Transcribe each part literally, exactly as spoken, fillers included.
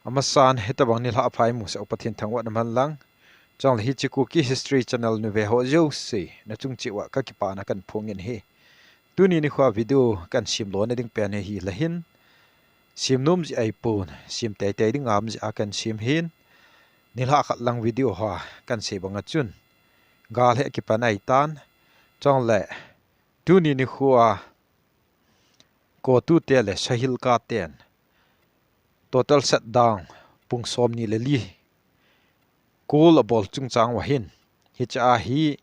Amasan hitabang nilhah pha imusah u Pathen thangvahna manlang. Chule hiche Kuki History Channel nave ho jouse, nachung cheh uva kakipana kahin phongin ahi. Tuni nikhoa video kahin sem lona ding pen hi hilai hin. Sem nom jeh ahipon, sem teitei ding ham jeh a kahin sem ahin. Nilhah khat lang video ho kahin sei banga chun, gal hi akipan ahitan. Chule tuni nikhoa CoTU te le SAHILCA ten total shutdown pung somni le li call abol chungchang uva hin, hiche a hi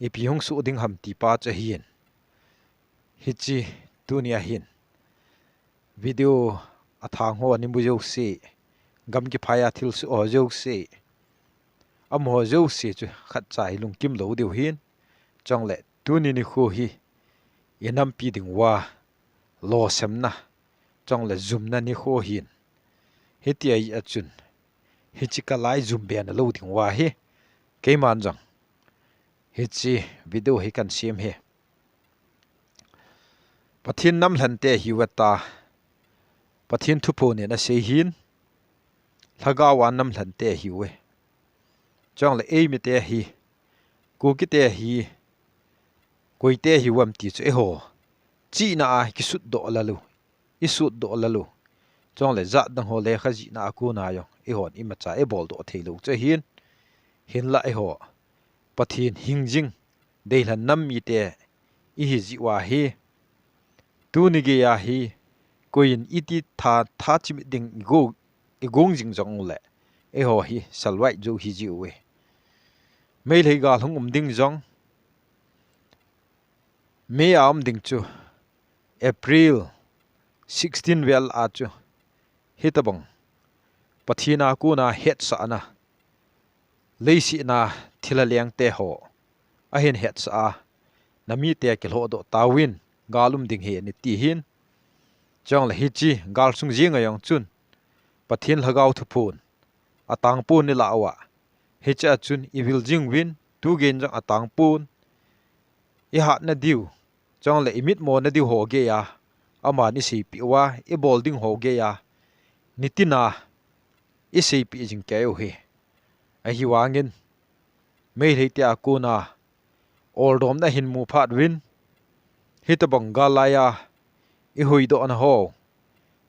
ipi hung soh ding ham ti pa chu ahin. Hiche tunia hin video athang ho namu jouse, gam kiphai a thilsoh ho jouse, amaho jouse chu khatcha hi lungkim lou diu ahin. Chule tuni nikho hi inampi ding uva lolhinna, chule jumna nikho ahin. Hitia hi a chun, hiche kalai jum be nalou ding uva hi, keiman jong hiche video hi kahin sem ahi. Pathen namlhen te ahiuve tia Pathen thuphon in asei ahin, lhagao a namlhen te ahiuve. Chule eimi te hi, Kuki te hi, koi te ahiuvem ti chu eiho chihna a kisutdoh lou, isutdoh lou. Chule jat dang ho lekha jihna a kona jong eihon imacha ibol doh thei lou chu ahin. Hinlah eiho Pathen hingjing deilhen nam mite ihi jeh uva hi, tuni geiya hi koiyin iti tha, tha chimit ding igo, igong jing jong uleh, eiho hi salvai jou hi jiuve. Meitei gal hung um ding jong, May a um ding chu, April sixteen vel a chu, hitabang Pathen a kona hetsahna, leiset a thilha leng te ho ahin hetsah a, namite kilhohdoh tauvin, gal um ding ahi nati ahin. Chule hiche gal sung jenga jong chun, Pathen lhagao thuphon atangpon ilah uva, hiche a chun ivil jing uvin, tu geiyin jong atangpon, ihatna diu, chule imitmona diu ho geiya aman iseipeh uva, ibol ding ho geiya nitina iseipeh jing kei u ahi. Ahivangin, Meitei te a kona oldomna ahin mu phat uvin, hitabang gal laiya ihuhdohna ho,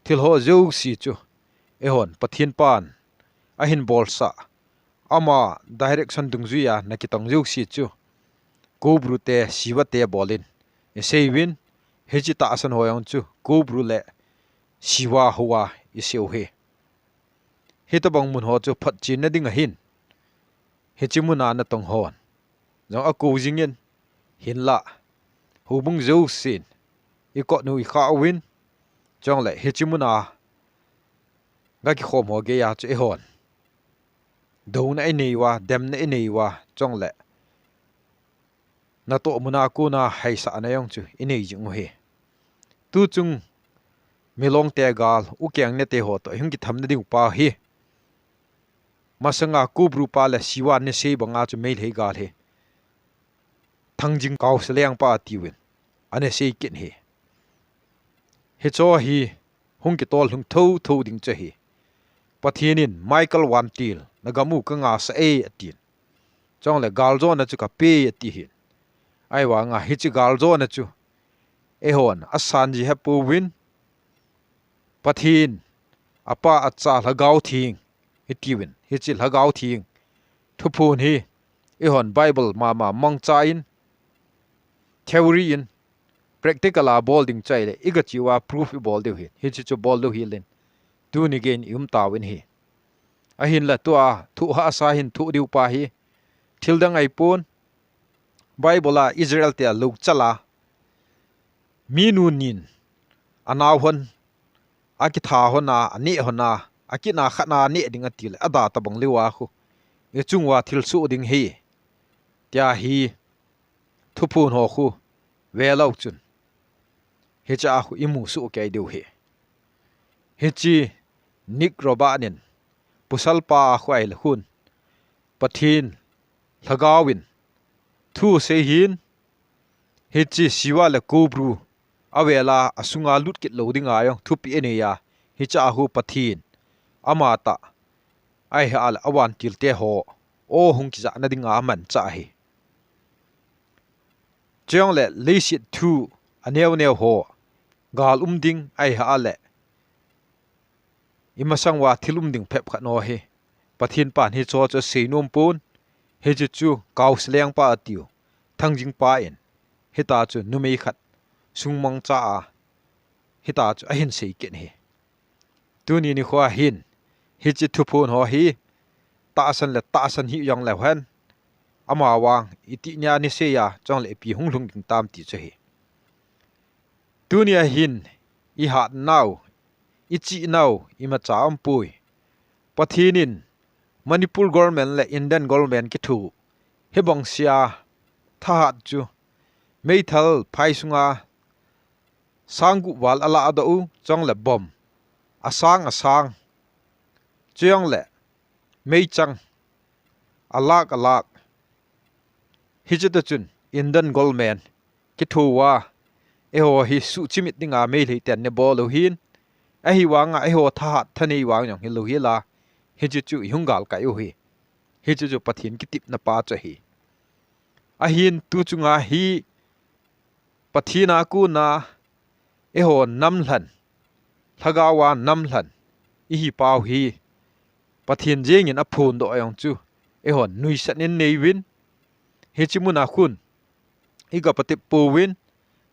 thil ho jouse chu, eihon Pathen pan ahin bolsah, ama direction dungjuiya nakitong jouse chu, Koubru te, Siwa te bolin isei uvin, hiche tahsan ho jong chu Koubru le Siwa hoa isei u ahi. Hitabang mun ho chu photchenna ding ahin, hiche muna natong hon jong akou jingin, hinlah houbung jousen ikot u ikhah uvin, chule hiche muna gakikhom ho geiya chu eihon douna inei uva, demna inei uva, chule natoh muna kona haisahna jong chu inei jing u ahi. Tuchung Milong te gal, Ukeng ne te ho toh ihung kithamna diu pa hi, masanga Koubru pa le Siwa in asei banga chu Meitei gal hi Thangjing Kaosaleng pa atiuvin, ana sei kit ahi. Hicheho hi hung kitol lhung thotho ding chu ahi. Pathen in, Michael Vantil, nagam u kangahsah e, atin. Chule galjona chu kapei, ati ahin. Ahivanga hiche galjona chu eihon asan ji hepouvin, Pathen, Apa, Acha, Lhagao Theng, hitiuvin, hiche Lhagao Theng thuphon hi eihon Bible mama mangcha in, theory in, practical a bol ding chu ahile, igache uva proof ibol diu ahi. Hiche chu bol diu ahile, tuni geiyin i um tauvin ahi. Ahinla tua thoh hahsa hin thoh diu pa hi thil dang ahipon, Bible a Israel te a louchal a, minu nin anao hon, akitha hon a, aneh hon a, akitna khat na aneh ding atile, ada tabang leuva khu ichung uva thil soh ding ahi, tia hi thuphon ho khu velou chun, hiche a khu imu soh kei diu ahi. Hiche Nick Robert in, pasal pa a khu ahile khun, Pathen Lhagao in thu asei ahin, hiche Siwa le Koubru avel a, asunga lut kit lou dinga jong thupeh anei a, hiche a khu Pathen ama tah, ahi a le avantil te ho, o hung kijahna dinga amanchah ahi. Chujongle leiset thu aneo neo ho, gal um ding ahi a le, imasang uva thil um ding phabep khat ho hi, Pathen pan hicheho chu asei nom pon, hiche chu Kaosaleng pa atiu, Thangjing pa in, hitia chu numei khat sungmangcha a, hitia chu ahin sei kit ahi. Tuni nikho a hin, hiche thuphon ho hi, tahsan le tahsan hih jongleu hen, amavang, iti nia nei seiya, chujongle ipi hung lhung ding tam ti chu ahi. Tunia hin, ihatnau, ichihnau, imacha aumpoi. Pathen in, Manipur government le Indian government kitho, hibang sea, thahat chu, meithal phai sunga, sang gup val alahdoh u, chujongle bomb, asang asang, chujongle, meichang, alak alak. Hiche toh chun, Indian government, kitho uva, eiho hi suhchimit dinga Meitei ten nei bol u hin, ahivanga eiho thahat thanei vang jong hilou hila, hiche chu ihung galkai u hi. Hiche chu Pathen kitepna pa chu ahi. Ahin tu chunga hi, Pathen a kona, eiho namlhen, lhagao a namlhen, ihi pau hi, Pathen jengin aphondoh jong chu, eihon nuisat in nei uvin, hiche muna khun, iga patep pouvin,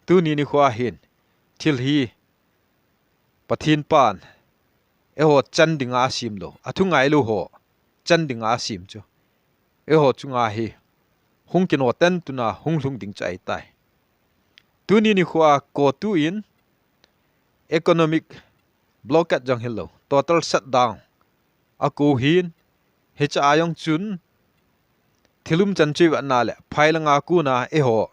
tuni nikho a hin, thil hi, Pathen pan, eiho chan dinga asem lou, athu ngailou ho, chan dinga asem chu, eiho chunga hi, hung kinoh ten tuna hung lhung ding chu ahitai. Tuni nikho a COTU in economic blockade jong hilou, total shutdown akou hin, hiche a jong chun, thil umchan chu ivet na le, phai langa kona eiho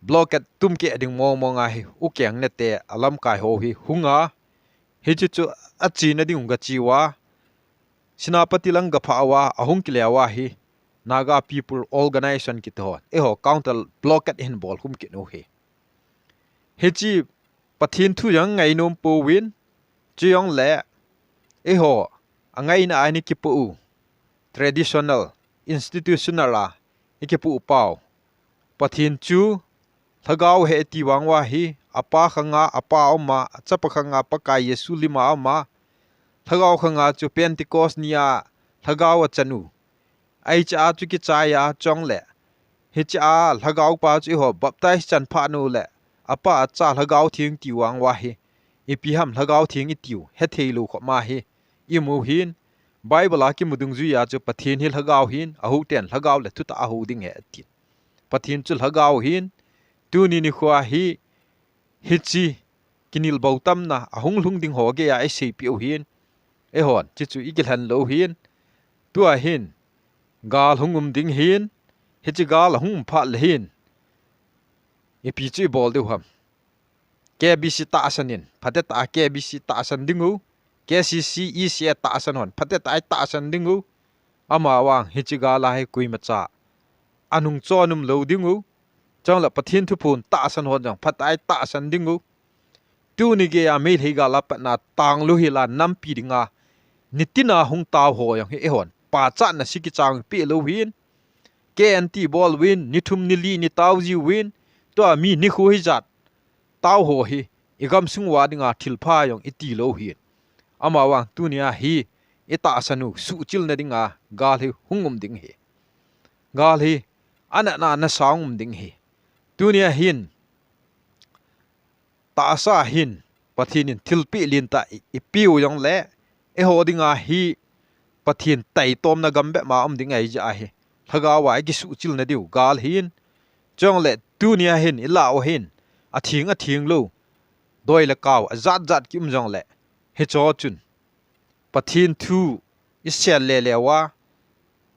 blockade tumkeh ding mong mong a hi, ukeng nete, alamkai ho hi, hunga, hiche chu achena ding u gache uva, Senapati lang gaphah uva, ahung kile uva hi, Naga People Organization kiti hon, eiho counter blockade ahin bol khum kit u hi. Hiche Pathen thu jong ngai nom pouvin, chujongle, eiho, angaina a ina kipoh u, traditional, institutional a, ikipoh u pau. Pathen chu, lhagao ahi iti vang uva hi, apa khanga, apa aum a, achapa khanga, Pakai Jesu lim a aum a, lhagao khanga chu Pentecost nia, lhagao achan u. Hiche a chu kichai a chujongle, hiche a lhagao pa chu eiho baptize chan phat u le, apa acha lhagao theng iti vang uva hi, ipi ham lhagao theng itiu, hethei lou khop ma hi, imu hin, Bible a kimu dungjui a chu Pathen hi lhagao hin, ahou ten lhagao le thutah a hou ding ahi atin. Pathen chu lhagao hin, tuni nikho a hi, hiche, kinel bou tamna, ahung lhung ding ho geiya eiseipeh u hin, eihon, hiche chu ikilhen lou hin, tua hin, gal hung um ding hin, hiche gal ahung um phat le hin, ipi chu ibol diu ham. KBC tahsan in, phatecha KBC tahsan ding u, KCC, ECA tahsan hon, phatecha itahsan ding u, amavang hiche gal a hi koimacha anung chon um lou ding u, chujongle Pathen thuphon tahsan hon jong phatecha itahsan ding u. Tuni geiya Meitei gal a patna tang lou hila nampi dinga, nitina hung tao ho jong hi eihon, pachatna si kichang peh lou hin, KNT bol uvin, ni thum ni li ni tao jiuvin, tua mi nikho hijat, tao ho hi, igamsung uva dinga thilpha jong iti lou hin. Amavang tunia hi, itahsan u, suhchilna dinga, gal hi hung um ding ahi. Gal hi, anatna nasa hung um ding ahi. Tunia hin, tahsa hin, Pathen in thilpeh lentah i, ipeh u jongle, eiho dinga hi, Pathen taitomna gam bep ma um ding ahi jeh a hi, lhagao a ikisuhchilna diu gal hin, chujongle tunia hin, ilah u hin, atheng atheng lou, doi le kao, ajat jat kium jongle, hicheho chun, Pathen thu isel le le uva,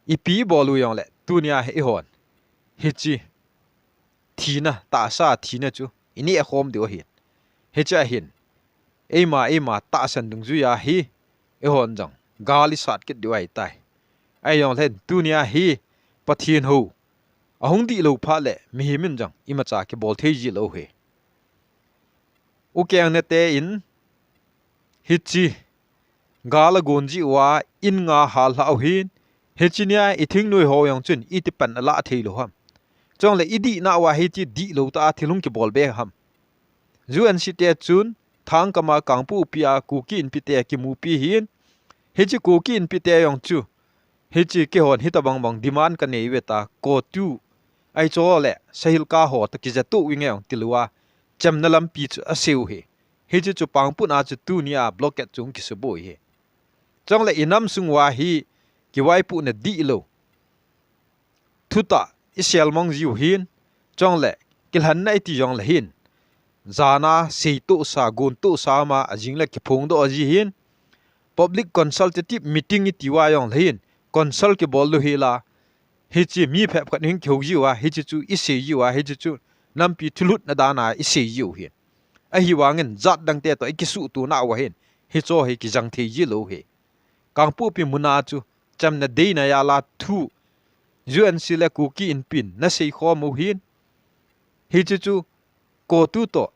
ipi ibol u jongle, tunia hi eihon, hiche, thina, tahsa thina chu, ineh khom diu ahin. Hiche a hin, eima, eima tahsan dungjuia hi, eihon jong, gal isat kit diu ahitai. Ahijongle, tunia hi, Pathen hou, ahung dihlou phat le, mihem in jong, imacha kibol thei ji lou ahi. Ukeng nete in, hiche, gal agon jiu a in nga hal lha u hin, hiche nia i thingnoi ho jong chun iti pan ala thei lou ham. Chule i dihnau a hiche dihlou tah a thil hung kibol be ham. U N C te chun Thangkam a Kangpokpi a Kuki Inpi te kimupi hin, hiche Kuki Inpi te jong chu, hiche keihon hitabang bang demand kanei uve tia, COTU, ahi chule Sahilka ho toh kijat u inge jong tilou a, chamna lampi chu asei u hi. Hiche chu pangpun a chu tunia blockade chu hung kisuboi hi. Chule i nam sung uva hi kivaipohna dihlou, thutah i selmong jiu hin, chule kilhanna i ti jongle hin, jana seitohsa, gontohsa ama ajing le kiphongdoh ji hin, public consultative meeting i ti uva jongle hin, consult kibol lou hela, hiche mi phabep khat hung kihou jiu a, hiche chu i sei jiu a, hiche chu nampi thulhutna dan a i sei jiu hin. Ahivangin jat dang te toh i kisuhtonau a hin, hicho hi kijang thei jilou hi. Kangpokpi muna chu chamna deina jal a thu U N C le Kuki Inpin ana seikhom u hin, hiche chu COTU toh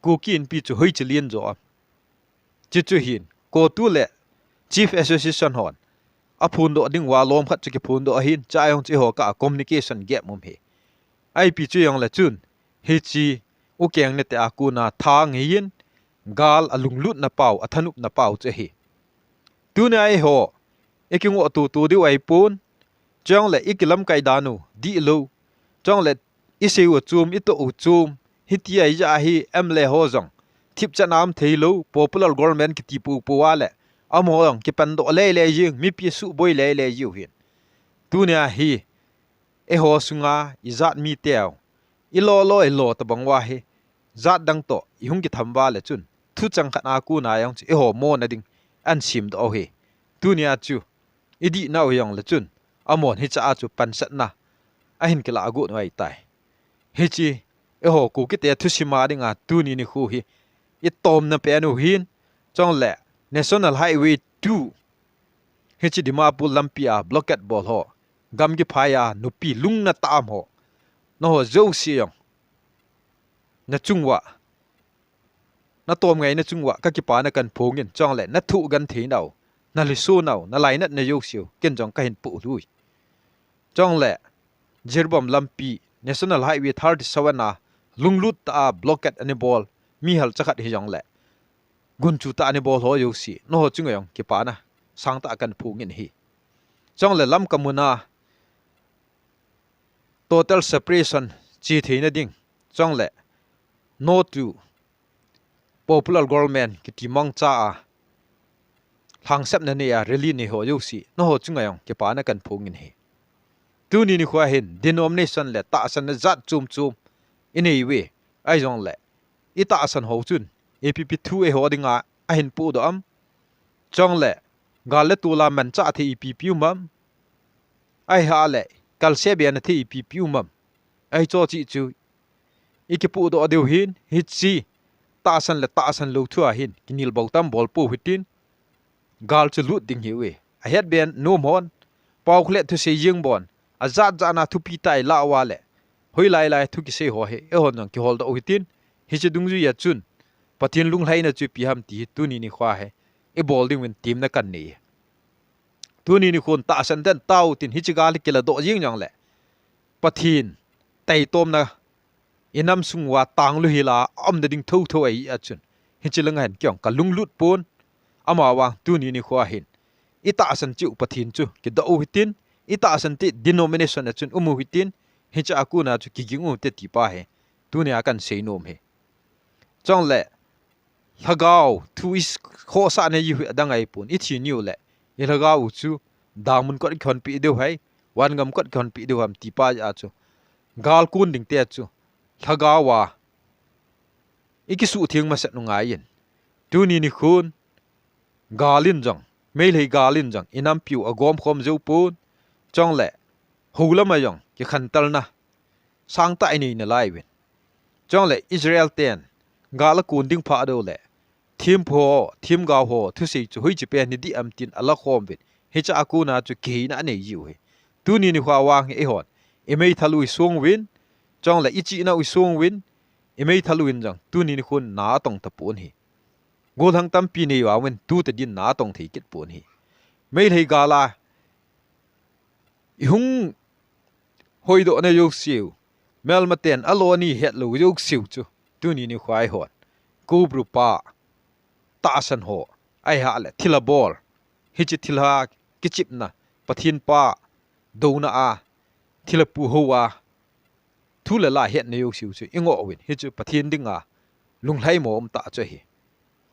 Kuki Inpi chu hoiche len jo am. Chuche chu hin, COTU le Chief Association hon aphondoh ding uva lom khat chu kiphondoh ahin, chua jong chu eiho kah a communication gap um hi. Ipi chu jongle chun, hiche ukeng nete a kona thang hi in, gal alunglutna pau, athanopna pau chu ahi. Tunia eiho i kingoh tutu diu ahipon, chule i kilamkai dan u dihlou, chule i sei u chom, i toh u chom, hiti ahi jeh a hi M L A ho jong thipchan a um theilou, popular government kiti popo a le, amaho jong kipandoh lele jing, mipi suboi lele jiu hin. Tunia hi eiho sunga i jat mi teu, i lo lo i lo tabang uva hi, jat dang toh i hung kitham uva le chun, thuchang khat a kona jong chu eiho mona ding ahin semdoh u hi. Tunia chu i dihnau jongle chun, amahon hichea chu pansatna ahin kilah got u ahitai. Hiche eiho Kuki te thusim a dinga tuni nikho hi i tomna pen u hin, chule National Highway two, hiche Dimapur lampi a blockade bol ho, gamgi phai a nupi lungna tah a um ho, nangho jouse jong, na chung uva, na tom ngaina chung uva ka kipana kahin phong in, chule na thohgim theinau, na lhiso nau, na lainatna jouse u ken jong kahin poh lhung e. Chule Jiribam lampi, National Highway thirty-seven a lunglut tah a blockade ana bol, mi halcha khat hijongle gunchu tah a ana bol ho jouse, nangho chunga jong kipana sangtah kahin phong in ahi. Chule Lamka muna total separation che theina ding, chule no to popular government kiti mangcha a lhangsapna nei a rally nei ho jouse, nangho chunga jong kipana kahin phong in ahi. Tuni nikho a hin denomination le tahsanna jat chom chom i nei uve, ahijongle i tahsan ho chun ipi ipi thu eiho dinga ahin pohdoh am, chule gal le tol a manchah thei ipi ipi um am, ahileh kalse bena thei ipi ipi um am, ahi chu, chuche chu i kipohdoh diu hin, hiche tahsan le tahsan lou thu a hin kinelbau tam bol pou hitin, gal chu lut ding ahiuve. Ahet be nom hon, Paokholet thusei jeng bon, ajat jat na thupi tah a i lah uva le, hoilai lai thu kisei ho hi eihon jong kiholdoh u hitin, hiche dungjui a chun Pathen lunglhaina chu ipi ham ti hi tuni nikho a hi i bol ding uvin temna kahin nei e. Tuni nikhon tahsan tah in tao tin, hiche gal hi kiladoh jeng jongle Pathen taitomna i nam sung uva tanglou hela aumna ding thotho ahi a chun, hiche langa hin kei jong ka lunglut pon. Amavang tuni nikho a hin i tahsan cheh u Pathen chu kidoh u hitin, i tahsan cheh denomination a chun um u hitin, hiche a kona chu kiging u hite ti pa hi tunia kahin seinom e. Chule lhagao thu i khohsah na jiu hi adang ahipon, i thi niu le i lhagao u chu dangmun kot kihonpeh diu ham, vangam kot kihonpeh diu ham ti pa a chu, gal kon ding te chu lhagao a i kisuhtheng masat u ngai in, tuni nikhon gal in jong, Meitei gal in jong i nampiu agomkhom jou pon, chule hou lama jong kikhantelna sangtah i nei nalai uvin. Chule Israel ten gal akon ding phat uleh, thempu ho, themgao ho thusei chu hoiche pen hiding ham tin alakhom uvin, hiche a kona chu kiheina anei jiu hi. Tuni nikho a vang hi eihon i meithal u i song uvin, chule i chihna u i song uvin, i meithal u in jong tuni nikhon na atong tapon ahi. Golhang tampi nei uva uvin, tute dinna atong thei kit pon ahi. Meitei gal a i hung hoidoh na jouseu, melmaten alo ni hetlou jouseu chu tuni nikho a eihon Cobra pa tahsan ho, ahilouleh thilha bol, hiche thilha kichepna, Pathen pa douna a thilha pu ho a thu le la hetna jouseu chu i ngoh uvin, hichu Pathen dinga lunglhaimo um tah chu ahi.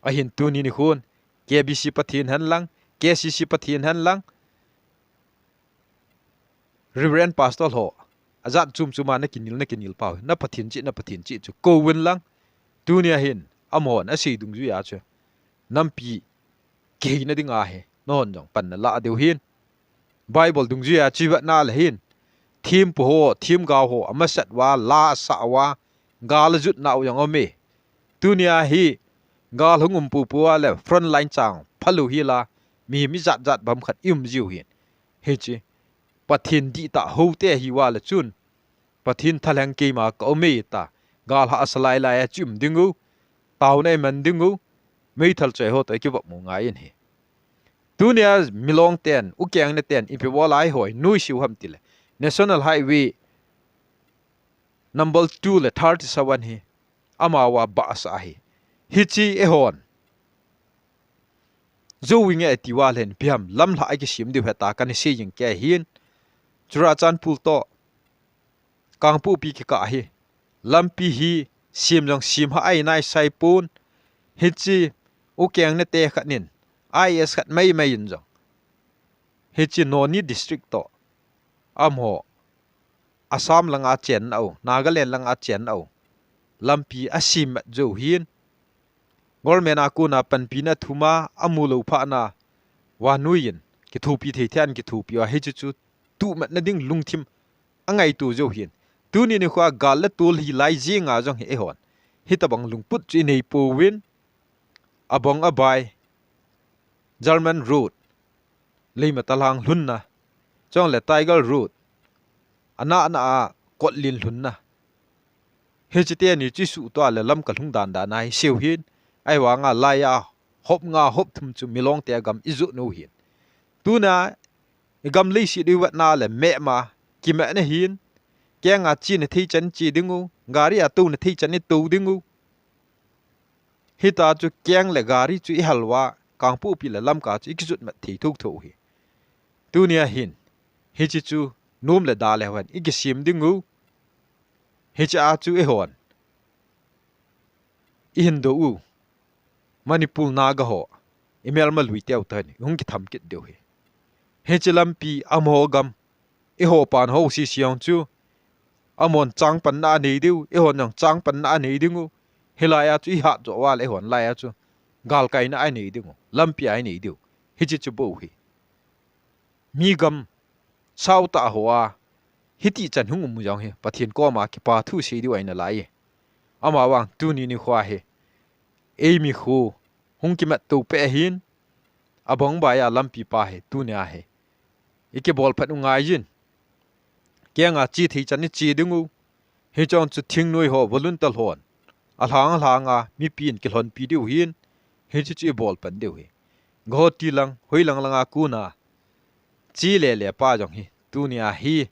Ahin tuni nikhon K B C Pathen hen lang, K C C Pathen hen lang, Reverend Pastor ho, ajat chom chom a na kinel, na kinel pau, na Pathen cheh, na Pathen cheh chu kou uvin lang. Tuni ahin, amahon asei dungjuia chu nampi kiheina dinga hi nahon jong pan nalah diu ahin. Bible dungjuia chu i vet na le hin, thempu ho, themgao ho amasat uva, la asah uva, gal ajot nau jong aume. Tunia hi gal hung um pupu a le front line chang phalou hi la, mi, mi jat jat bang khat i um jiu ahin. Hiche Pathen dihtah houte ahiuva le chun, Pathen thalheng keima ka um e tia gal hahsa lai lai a chu i um diu, taona i man diu, meithal choi ho toh i kivop u ngai in ahi. Tunia Milong ten, Ukeng ne ten ipi bol a eiho i nuisat u ham tile, National Highway number two le thirty-seven hi amavang bahsa ahi. Hiche eihon jou inge ati uva le hin, ipi ham lamlhah a kisem diu ahi tia kana sei jing kei ahin. Churachandpur toh Kangpokpi kikah hi lampi hi sem jong sem hah a inai sai pon. Hiche Ukeng ne te khat in, I A S khat mai mai in jong, hiche Noni District toh amaho Assam langa chenna u, Nagaland langa chenna u lampi asem mat jou ahin. Government a kona panpina thum a amu lou phat na, vannoi in kithopi thei thei in kithopi uva, hiche chu tuhmatna ding lungthim angaito jou ahin. Tuni nikho a gal le tol hi lai jing a jong hi eihon hitabang lungput chu i nei pouvin, abang abai, German Road, Leimatalhang lhunna, chule Tiger Road, ana ana a Kotlen lhunna, hiche teni chu i suhtoh le Lamka lhung dan dan a hi seu ahin, ahivang a lai a hop nga hop thum chu Milong te gam i jot u ahin. Tuna i gam leiset i vet na le meh ma, kimeh na ahin, keng a che na thei chan che ding u, gari a tou na thei chan i tou ding u. Hitia chu keng le gari chu i hal uva, Kangpokpi le Lamka chu i kijot mat thei thou thou ahi. Tunia hin, hiche chu nom le da le hon i kisem ding u. Hiche a chu eihon i hin doh u, Manipur Naga ho, i melma lui teu toh hin i hung kitham kit diu ahi. Hiche lampi amaho gam, eiho pan ho sisi jong chu, amahon changpanna anei diu, eihon jong changpanna anei ding u. Hilai a chu i hat jo uva le eihon lai a chu galkaina anei ding u, lampi anei diu. Hiche chu bou ahi. Mi gam sao tah hoa hiti chan hung um u jong hi Pathen koma kipa thu sei diu ahi nalai. Amavang tuni nikho hi eimi khu hung kimat to peh ahin, abang bai a lampi pa hi tunia hi i kibol phat u ngai jin. Keng a che thei chan i che ding u. Hiche jong chu thingnoi ho volunteer hon alhang alhang a mipi in kilhonpi diu ahin, hiche chu i bol pan diu ahi. Guwahati lang, hoi lang lang a kona che le le pa jong hi tunia hi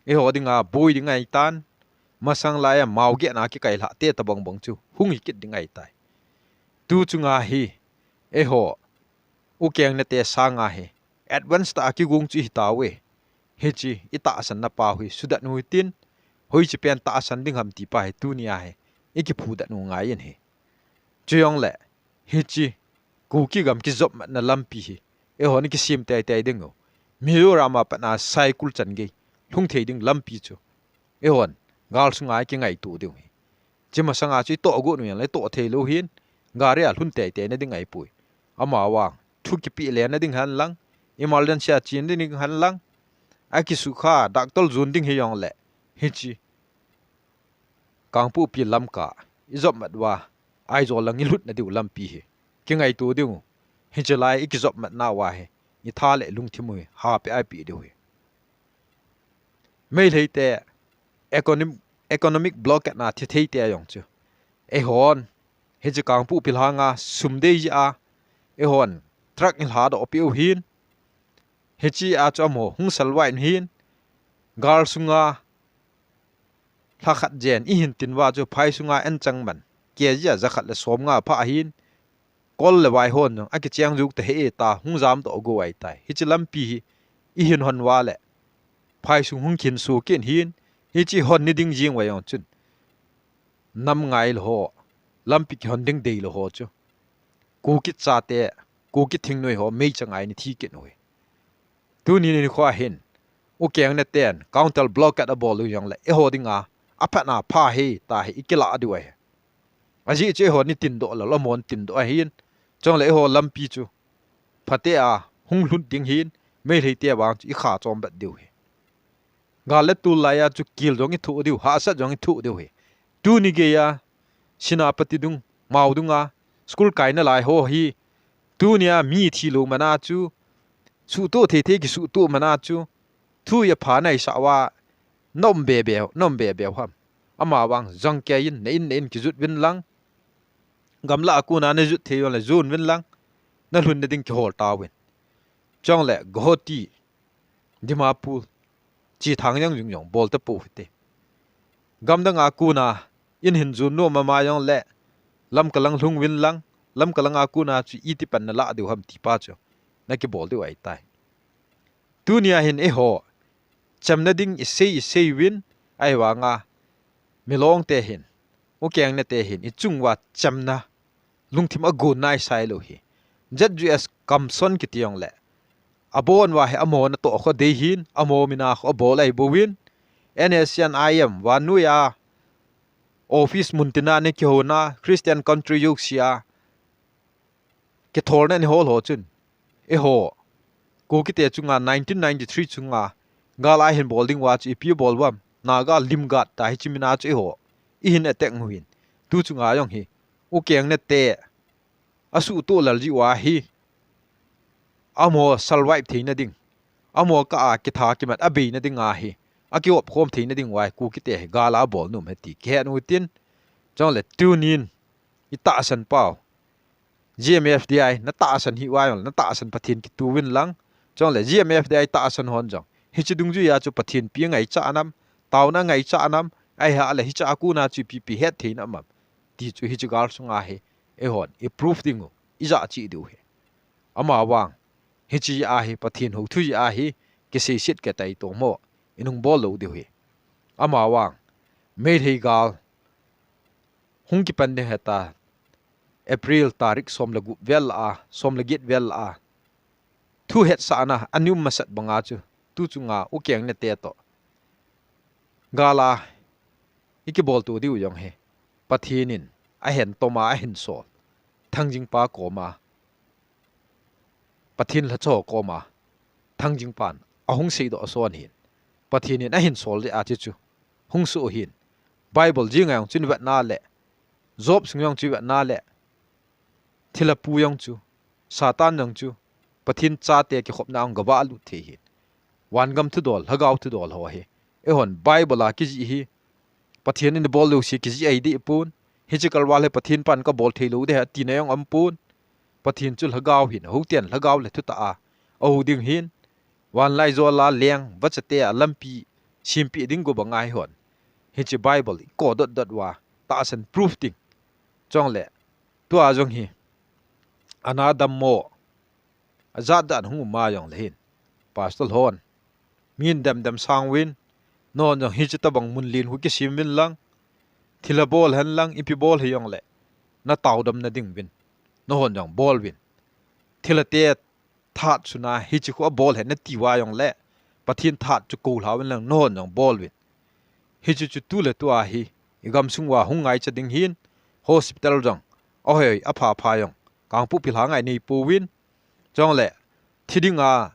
eiho dinga boi ding ahitan, masang lai a mao geh na kikailhah te tabang bang chu hung hi kit ding ahitai. Tu chunga hi eiho Ukeng ne te sanga hi advance tah a kigong chu i hi tauve. Hiche i tahsan na pa hi sudat u hitin, hoiche pen tahsan ding ham ti pa hi tunia hi i kiphudat u ngai in ahi. Chujongle hiche Kuki gam kijop matna lampi hi eihon i kisem tei tei ding u. Mizoram a pat na Saikul chan gei lhung thei ding lampi chu eihon gal sunga i kingaito diu ahi. Hiche masanga chu i toh got u jong le i toh thei lou ahin, gari a lhun tei tei na ding ahi poi. Amavang thu kipeh le na ding hen lang, emergency a chen ding hen lang, akisukha doctor jon ding hijongle, hiche Kangpokpi Lamka i jop mat uva, Aizawl lang i lhut na diu lampi hi kingaito diu. Hiche lai i kijop mat nauva hi i tha le lungthim u hi hapeh a peh diu ahi. Meitei te economic, economic blockade na thi thei te jong chu eihon Hiche Kangpokpi langa sum dei jeh a eihon truck i lhadoh peh u hin. Hiche a chu amaho hung salvai in hin. Gal sunga lha khat jen i hin tin uva chu phai sunga an chang man kg a jakhat le somnga pha ahin. Kol le vai hon jong akicheng juk tahih e ta hung jamdoh go ahitai. Hiche lampi hi i hin hon uva le phai sung hung khin sukit hin. Hiche hon ni ding jing uva jong chun nam ngai le ho, lampi kihon ding dei le ho chu Kuki chate, Kuki thingnoi ho meichang a i thi kit u hi. Tuni nikho hin U Keng ne ten counter blockade abol u jongle eiho dinga aphatna pha hi ta hi i kilah diu ahi. Ajeh chu eiho ni tin doh lou, amahon tin doh ahin. Chule eiho lampi chu phatea hung lhut ding hin, Meitei te vang chu i kha chom bet diu hi. Gal le tul laiya chu kil jong i thoh diu, hahsat jong i thoh diu hi. Tuni geiya Senapati dung, Mao dunga school kaina lai ho hi, tunia mi thi lou mana chu, suhtoh thei thei kisuhtoh mana chu, thu i apha naisah uva, na um be be, na um be be u ham. Amavang jong kei in, na in, na in kijot uvin lang. Gamlah a kona na jot thei jongle jon uvin lang. Na lhun na ding kihol tauvin. Chule Guwahati, Dimapur, Chithang jeng jung jong bol tapou hite. Gamdang a kona in hin jon nom ama jongle Lamka lang lhung uvin lang, Lamka langa kona chu iti pan na lah diu ham ti pa chu na kibol diu ahitai. Tunia hin eiho chamna ding i sei i sei uvin, ahivanga Milong te hin, U Keng ne te hin i chung uva chamna lungthim agon naisai lou hi. Z U S Kamson kiti jongle abon uva hi amaho natoh kho dei hin, amaho mina kho abol ahi bouvin. N S C N I M vannoiya office mun tina ne kihona Christian country jouse a kitholna ni hol ho chun, eiho Kuki te chunga nineteen ninety-three chunga gal a hin bol ding uva chu ipi bol uvam, Naga limgat ta hiche mina chu eiho i hin attack u hin. Tu chunga jong hi U Keng ne te asuhtoh lal jeh uva hi, amaho survive theina ding, amaho kah a kitha kimat abeina dinga hi, akihop khom theina ding uva hi Kuki te hi gal a abol nom ahi ti kihet u hitin. Chule tunin i tahsan pau, G M F D I na tahsan hi uva jongle na tahsan Pathen kitoh uvin lang. Chule G M F D I tahsan hon jong hiche dungjuiya chu Pathen pi angaichat nam, taona angaichat nam, ahile hiche a kona chu ipi ipi het theina um am ti chu hiche gal sunga hi eihon i prove ding u, i jahchih diu hi. Amavang hiche a hi Pathen houthu jeh a hi kiseiset kitaito mo i nung bol lou diu hi. Amavang Meitei gal hung kipan ding heta, April tarik som le gup vel a, som le get vel a, thu hetsahna ana um masat banga chu tu chunga U Keng ne te toh gal a i kibol to diu jong hi Pathen in ahin toma ahin sol, Thangjing pa koma, Pathen lhacha ho koma Thangjing pan ahung seidoh ason hin, Pathen in ahin sol jeh a chu chu hung soh hin. Bible jing a jong chun vetna le, Job sung jong chu vetna le, thilha pu jong chu, Satan jong chu Pathen chate kikhopna a hung gavah lut thei hin. Vangam thudol, lhagao thudol ho hi eihon Bible a kijih hi Pathen in bol lou si kijih ahi deh pon. Hiche kalval hi Pathen pan kabol thei lou deh atina jong um pon. Pathen chu lhagao hin, houten lhagao le thutah a aho ding hin. Vanlaijol a leng vachate a lampi sempeh ding go banga eihon hiche Bible i ko dot dot uva tahsan proof ding. Chule tua jong hi ana dammo, ajat dan hung um a jongle hin, pastor hon min dem dem sang uvin, nahon jong hiche tabang mun len khu kisem uvin lang, thilha bol hen lang, ipi bol hijongle na taodamna ding uvin nahon jong bol uvin. Thilha te that suna hiche khu abol hen nati uva jongle, Pathen that chu kolha uvin lang, nahon jong bol uvin. Hiche chu tu le tua hi i gamsung uva hung ngaicha ding hin, hospital jong ahoi apha pha jong Kangpokpi lhanga i nei pouvin. Chule thi dinga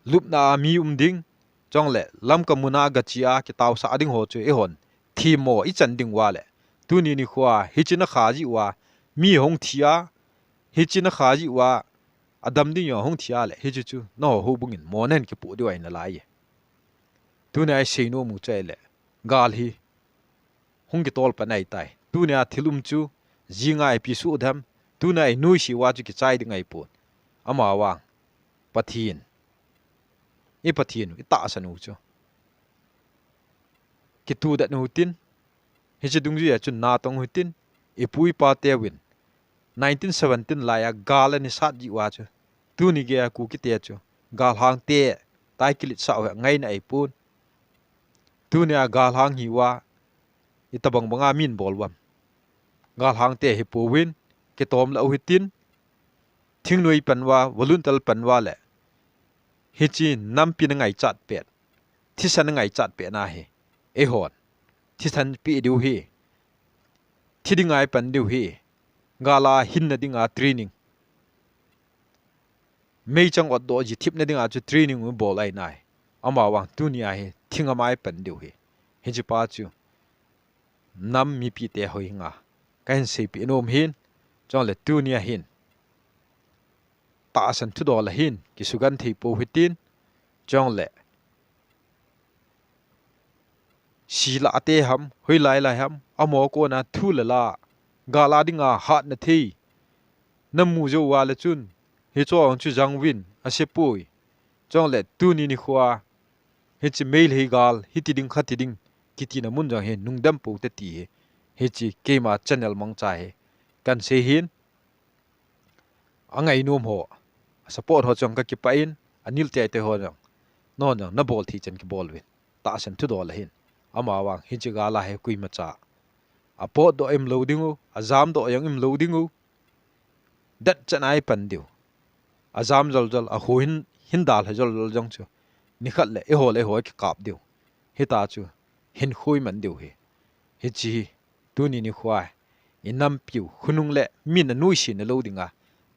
lupna a mi um ding, chule Lamka muna gache a kitaosah ding ho chu eihon themmo i chan ding uva le, tuni nikho a hiche na kha jeh uva mi hung thi a, hiche na kha jeh uva adam ding jong hung thi a le, hiche chu naho houbung in mo nahin kipoh diu ahi nalai e. Tunia i seinom u chu ahile, gal hi hung kitol pan ahitai. Tunia thil um chu jinga ipi suh dem, tuna inuisat uva chu kichai ding ahipon. Amavang Pathen, i Pathen u, i tahsan u chu kitudet u hitin, hiche dungjuia chun natong u hitin, ipu ipa teuvin nineteen seventeen laiya gal ana sat jiu a chu, tuni geiya Kukite chu galhangte tai kiletsah u hi angaina ahipon. Tunia galhang hiuva itobang banga min bol uvam? Galhangte hipouvin, kitom lou hitin, thingnoi pan uva, volunteer pan uva le hiche nampi na ngaichat pet, thisan na ngaichat pet na hi, eihon thisan pe diu hi, thi dinga ipan diu hi, gala hinna dinga training, meichang otdoh ji thipna dinga chu training u bol ahi nai. Amavang tunia hi thi ngama ipan diu hi, hiche pa chu nam mipite hoi nga kahin seipeh nom hin. Chule tunia hin tahsan thudol a hin kisugenthei pou hitin, chule sila ate ham, hoilai lai ham, amaho kona thu le la, gala dinga hatna thei namu jou uva le chun, hicheho chu janguvin, asepoi. Chule tuni nikhoa hiche Meitei gal, hiti ding khati ding kitina mun jong hi nungdam pou te ti hi, hiche keima channel mangcha hi kahin sei hin. Angainom ho, support ho chong kakipah in, anil teitei ho jong, non jong nabol thei chan kibol uvin, tahsan thudol a hin. Amavang hiche gala hi koimacha apotdoh umlou dingu, ajamdoh jong umlou dingu, detchetna ipan diu. Ajam joljol, aho hin, hin dalha joljol jong chu nikhat le eiho le eiho kikap diu, hita chu hinkho iman diu hi. Hiche hi tuni nikhoa inampiu, khonung le min anuisatna lou dinga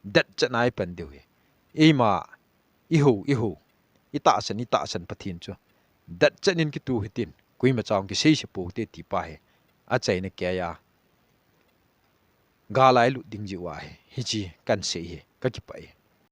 detchetna ipan diu hi. Eima, ihou, ihou, itahsan, itahsan Pathen chu detchet in kitu hitin, koimacha jong kiseise pou te ti pa hi achaina keiya gala ilut ding jeh uva hi hiche kahin sei hi, kakipah e.